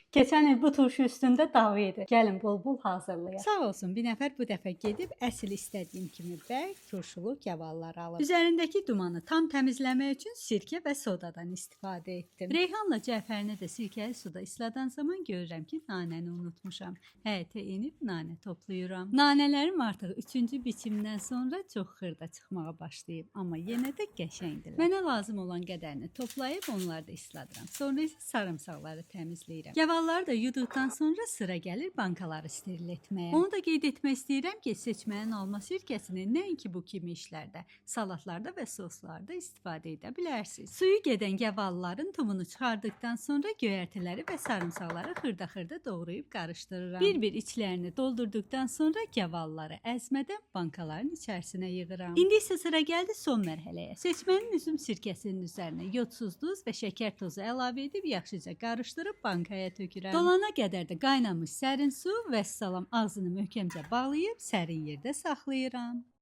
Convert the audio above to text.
Keçən il bu turşu üstündə dava idi. Gəlin bol-bol hazırlayaq. Sağ olsun, bir nəfər bu dəfə gedib əsl istədiyim kimi bərk turşulu gavallar alıb. Üzərindəki dumanı tam təmizləmək üçün sirkə və sodadan istifadə etdim. Reyhanla cəfərini də sirkəli suda isladan zaman görürəm ki, nanəni unutmuşam. Həyətə enib nanə toplayıram. Nanələrim artıq 3-cü biçimdən sonra çox xırda çıxmağa başlayıb, amma yenə də qəşəngdirlər. Mənə lazım olan qədərini toplayıb onları da isladıram. Sonra isə sarımsaqları təmizləyirəm. Gavalları da yuduqdan sonra sıra gəlir bankaları steril etməyə. Onu da qeyd etmək istəyirəm ki, seçmənin alma sirkəsini nəinki bu kimi işlərdə, salatlarda və soslarda istifadə edə bilərsiniz. Suyu gedən gavalların tumunu çıxardıqdan sonra göyərtiləri və sarımsaqları xırda-xırda doğrayıb qarışdırıram. Bir-bir içlərini doldurduqdan sonra gavalları əzmədən bankaların içərisinə yığıram. İndi isə sıra gəldi son mərhələyə. Seçmənin üzüm sirkəsinin üzərinə yodsuz duz və şəkər tozu əlavə edib yaxşıca qarışdırıb bankaya tökürəm. Dolana qədər də qaynamış sərin su və salam ağzını möhkəmcə bağlayıb sərin yerdə saxlayıram.